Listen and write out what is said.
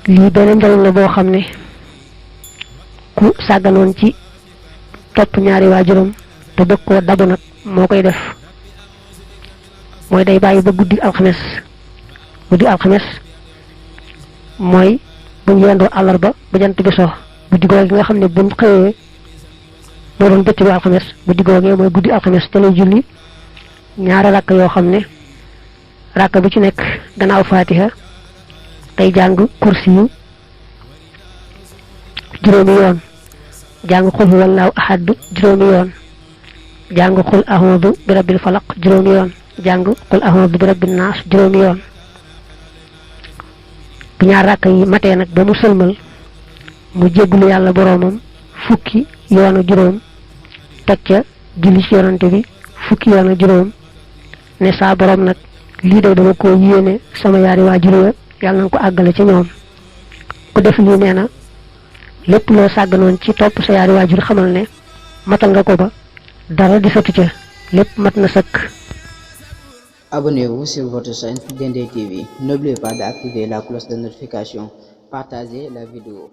lii beneen njariñ la boo xam ne ku sàgganoon ci topp ñaari waajuram te bëgg koo dabu nag moo koy def mooy day bàyyi ba guddi alxames mooy bu ñu yendoo àllarba ba jant bi so guddi googu gi nga xam ne buñ xëyee moo doon bëccëgu alxames guddi googee mooy guddi alxames te lay julli ñaari rakk yoo xam ne rakk bu ci nekk gannaaw faatiha tey jàng kursi yu juróomi yoon jàng xul huwallaahu ahad juróomi yoon jàng xul ahudu bi rabbil falaq juróomi yoon jàng xul ahudu bi rabbin naas juróomi yoon bu ñaar rakk yi matee nag ba mu sëlmal mu jéggulu yàlla boroomam fukki yoon ak juróom teg ca julli ci yonante bi fukki yoon ak juróom ne saa boroom nag lii de dama ko yéene sama yaari waajur ya yàlla na ko àggale ci ñoom ku def lii nee na lépp loo sàgganoon ci topp sa yaari waajur xamal ne matal nga ko ba dara di satu ca lépp mat na sëkk. Abonnez-vous sur votre chaîne Dendey TV. N'oubliez pas d'activer la cloche de notification. Partagez la vidéo.